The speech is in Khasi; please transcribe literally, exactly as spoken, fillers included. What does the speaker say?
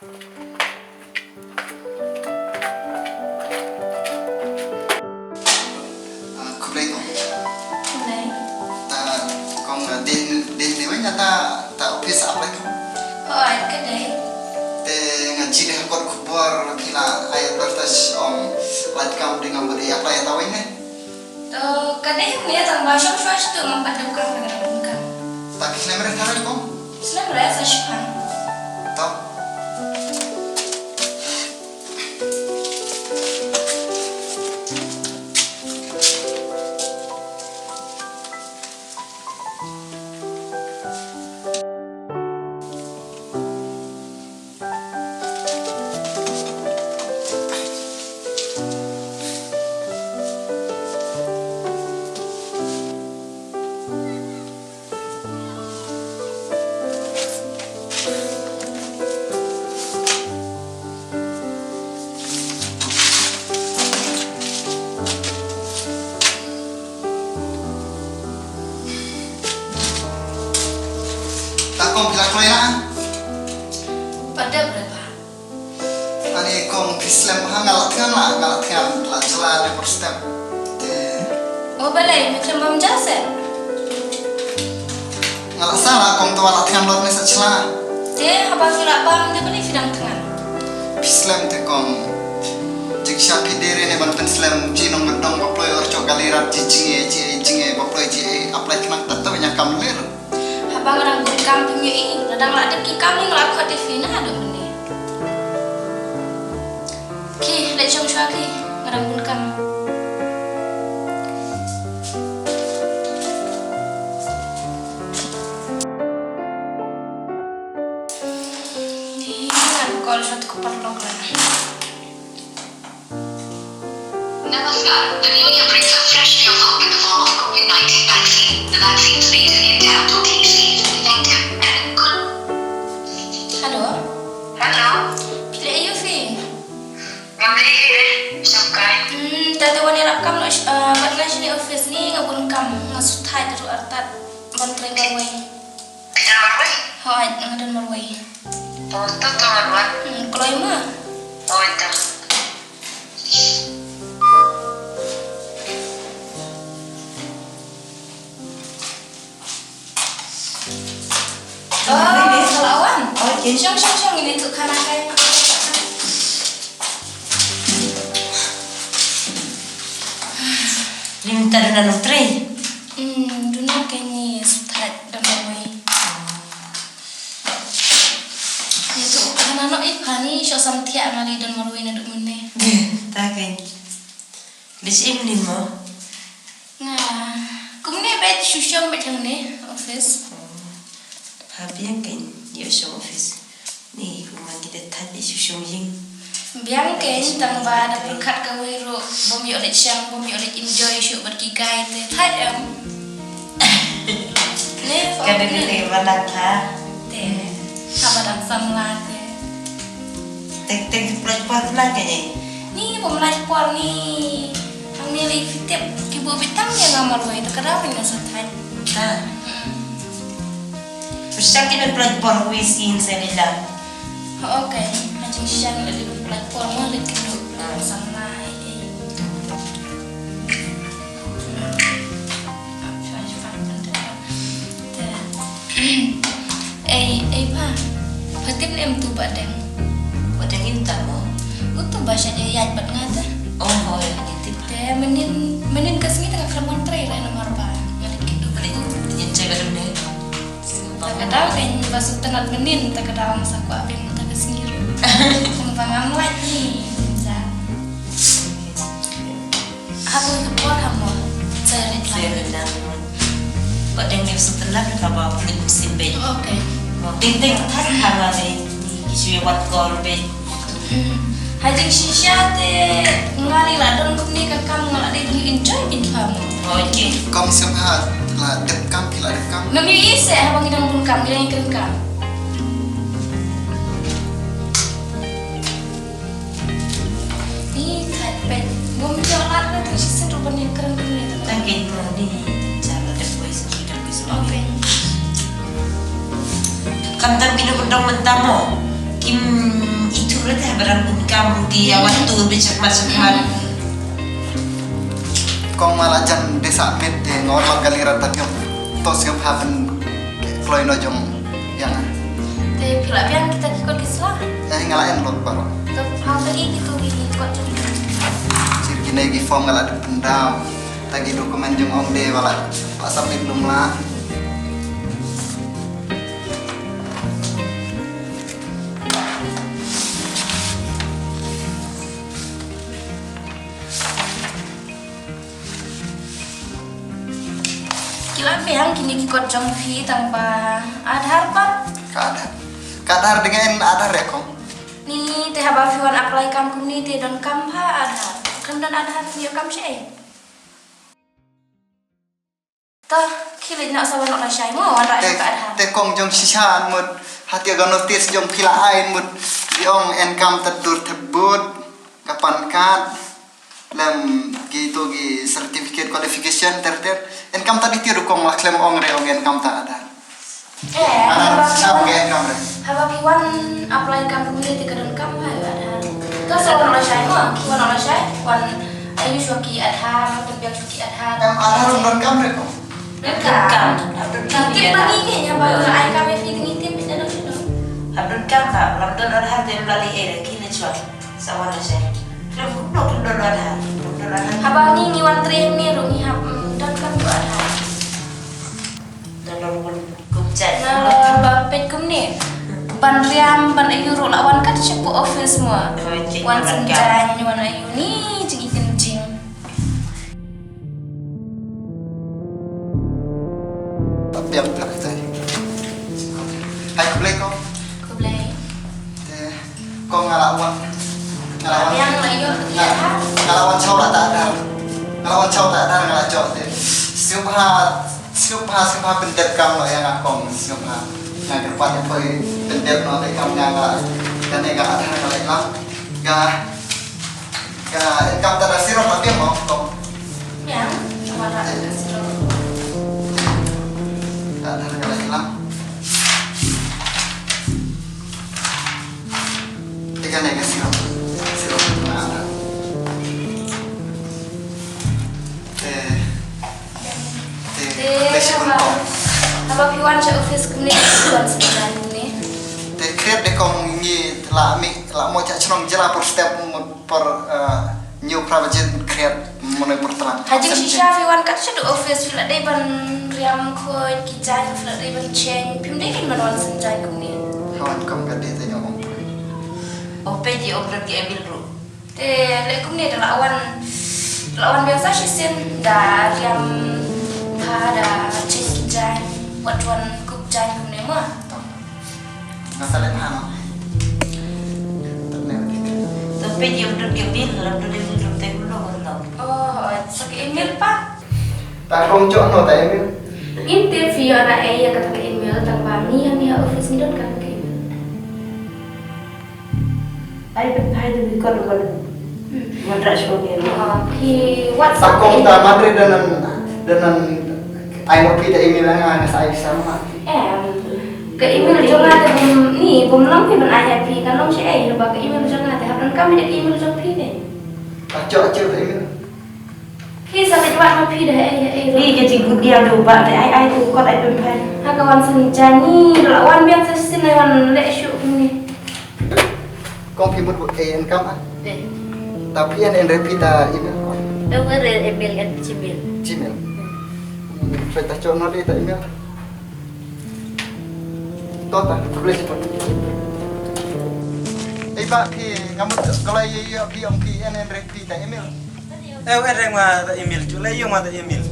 Ah, khublei kong. Khublei. Ta kong, ah, dei, dei ne wei na ta, ta office apply kong. Hooid, ka dei. Te nga jied ha kot khubor phi la ai advertise ong lait kam, dei ngam ba dei apply ta wei ne. To, ka dei ne tang ba shong shwa shtu ngam pat dei kam, ka dei kam. Ta phi slem re tharai kong? Slem re sa shipang. To. Ta kong phi la kloi la? Pat dep re pa. Ani kong phi slem ha, nga la thngan la, nga la thngan la jla ne por step. Te. O balei, me khlem bam ja se? Nga la sah la kong, te wa la thngan lut ne sa jla. Te haba phi la bam te balei phi dang thngan? Phi slem te kong. Jingshisha phi dei re ne ban pynslem, ji nongkyndong ba poi or jong ka lei rat, ji jingeh, ji jingeh ba poi, ji apply khnang tat ta nya kam ler. Haba nga dang bun kam phi ïohi, nga dang la dep ki kam, nga la khot ïa phi na haduh mynne. Ki, leit shong shwa ki, nga dang bun kam. Ni ngan call shot ko paralok la. Namaskar. The new year brings a fresh new hope in the form of COVID nineteen vaccine. The vaccine is made in India, totally safe, effective, and good. Hello. Hello. Phi leh aïu phi? Ngam leh aïu re, shong kai. Hmm, ta te wan ïarap kam noh, ah, bad nga shane office, ni nga bun kam, nga shu thait ruh artat ban trei marwei. Phi don marwei? Hooid, nga don marwei. To, to, to ngan wan. Hmm, kloi ma. Hooid, to. Oh, ka la wan. Oh, kin shong, shong, shong, ini tu khana kai. Ni mynta duna nongtrei? Hmm, duna kein, shu thait don marwei. Ïa tu khana noh i pha, ni shu sam thiah, nga lei don marwei naduh mynne. Ta kein. Leit shim ni mo? Nga kumne beit, shu shong beit hangne office. Pha biang kein ïoh shong office. Ni kumne ngi dei thait, shu shong ïing. Biang kein, tang ba da pyrkhat kawei ruh bym ïoh leit shong, bym ïoh leit enjoy shuh bad ki guy te thait em. Ne, ka dei ne ba lang ha. Te haba dang samla te. Teng teng pynlait por pynlait ka ne? Ni bym lait por ni. Hangne lei phi tip ki buh beit tang ïa nga marwei, te ka daw phi nga sa thait. Ha. Pyrshang ki ban pynlait por, wei sien sa lei la. Okay, ha jingshisha nga lei ban pynlait por, nga leit kynduh. Samla ei. Ei, ei, pha. Pha tip ne em tu Bah Deng? Bah Deng in ta mo? Utu ba sha ïaid bad nga te. Oh, oh, ïa, ngi tip. Te mynnin, mynnin ka sngi te nga khlem wan trei re namar ba nga leit kynduh. Mynnin, mynnin jai ba dum ne. Ta ka daw kein ba sngewtynnat mynnin, ta ka daw nga sa kwah biang mynta ka sngi ruh. Kumba ngam lait ni, jynjar. Hapoi ka por ha mo. Sa rit lang. Sa rit lang. Ko dang ïa sngewtynnat ka ba pynlong sim beit. Okay. Mo teng teng ka thait ka ba dei. Ki shu ïa wat call beit. Hmm. Ha jingshisha te nga la don kumne ka kam, nga la dei ban enjoy beit pha mo. Okay. Kam sem ha la dep kam, ki la dep kam. Ngam ïohi seh haba ngi dang bun kam, ngi dang ïakren kam. Ni thait peit. Bym ïoh lad ba tang shisien ruh ban ïakren kumne. Tang kein mo ni. Jala dep wei sa ki dang ki sa. Okay. Khamtam ki dang dong mynta mo. Kim Te haba dang kum kam ruti ïa wan tur bit shakmat shakmat. Kong, ma la jan dei sa miet te nga wan ma ka lira ta biang. To sngewbha pynkloi noh jong ïa nga. Te phi lah biang kita ki kot ki sla? Eh, nga la en lut baroh. To pha ta i kito ki kot jong. Sir, kine ki form nga la dep pyndam. Ta ki document jong ong de wala. Pha submit lum la. Ki la biang kine ki kot jong phi tang ba Aadhaar pat. Ka Aadhaar. Ka Aadhaar dei nga en Aadhaar re kong. Ni te haba phi wan apply kam kumne te donkam bha Aadhaar. Khlem don Aadhaar phi ïoh kam shaei. Ta, khie leit noh sa wan noh lashai mo, wan rah sha ka Aadhaar. Te kong jong shisha mut, hata ka notice jong phi la ai mut, ki ong en kam ta dur thep vote, ka PAN card, lem kito ki certificate qualification ter ter. En kam ta detail ruh kong, la khlem ong re ong en kam ta Aadhaar. Eh, haba ki wan, haba ki wan apply kam kumne te ka donkam bha ïa Aadhaar. To sa wan lashai mo, ki wan lashai, wan ïa shuwa ki Aadhaar, wan biang shuwa ki Aadhaar. Em Aadhaar donkam re ko? Donkam. Donkam. Tip ba ngi ki ïa ba ai kam ïa phi te ngi tip ïa donkam. Hap donkam ka, lam don Aadhaar te lam lali eh, ki ne shuwa. Sa wan lashai. Lam kumno kum don Aadhaar. Kum don Aadhaar. Haba ngi ngi wan trei ne ruh ngi hap, mm, donkam ka Aadhaar. Don kum kum jait. Nalor ba peit kumne. Ban riam, ban ayu ruh la wan kat sha ka office mo. Wan synjan, wan ayu ni jing i jing. Biang biang tai. Hai, khublei ko. Khublei. Te Kong, nga la wan. Nga la wan. Nga, nga la wan shaw la ta Aadhaar. Nga la wan shaw ta Aadhaar, nga la jop te. Sngewbha, sngewbha, sngewbha pyndep kam noh ïa nga kong, sngewbha. Nga kyrpad ïa phi pyndep noh te kam nga, nga la, kane ka Aadhaar nga la ïalam. Nga, nga, kam ta da sirok la biang mo kong. Biang, ka Aadhaar nga la ïalam. Te kane ka sirok. Sirok na ada. Te, te, te, te sirok haba, haba phi wan sha office kumne, phi wan sha kumne. Te khreh de kong ngi la mih, la mo cha chnong jela por step mo por, eh, New Prabhajan Create mane por tlang. Ha jingshisha phi wan kat sha office phi la dei ban riam khoi ki jaiñ phi la dei ban cheng. Phim dei kin ban wan synjan kumne. Ka wan kum ka dei te nga ong. Oh, peit ïa ong don ki email ruh. Te leh kumne da la wan, da la wan biang sa shisien da riam bha da cheng ki jaiñ. Wat wan kup jaiñ kumne mo. Nga sa leh hano. To peit ïa u dud ka bil, lam dud ïa u dud te u long u long. Oh, sa ka email pa. Ta kong jok no ta email. Ngim tip phi ïoh na ei ïa kata ka email, tang ba ngi hangne ha office ngi don kata ka email. Ai pynphai te record wan. Hmm. Wan rah shuwa ngi. Oh, phi WhatsApp. Ta kong ta madre da nan, da nan ai mo phi ta email nga, nga sa ai pisa ma. Em, ka email jong nga te bym, ni, bym long phi ban ai ha phi, kan long shaei, haba ka email jong nga te hap donkam ïa ka email jong phi te. Acho, acho ka email. Phi sa leit wad ma phi da ei, ei, ei. Phi ka jingkut ïa u ba te ai, ai tu kot ai pynphai. Ha ka wan sien jani, la wan biang sa sien ai wan leh shuh kumne. Kong phi mut ei en kam ah. Eh. Ta phi en en re phi ta email kong. Dong re email kan Gmail. Gmail. Hmm. Phi ta chon no de ta email. To ta, khublei shibun. Ei ba phi nga mut ka la ïa ïa phi ong phi en en re phi ta email. Eh, en re ma ta email, ju le ïa ma ta email.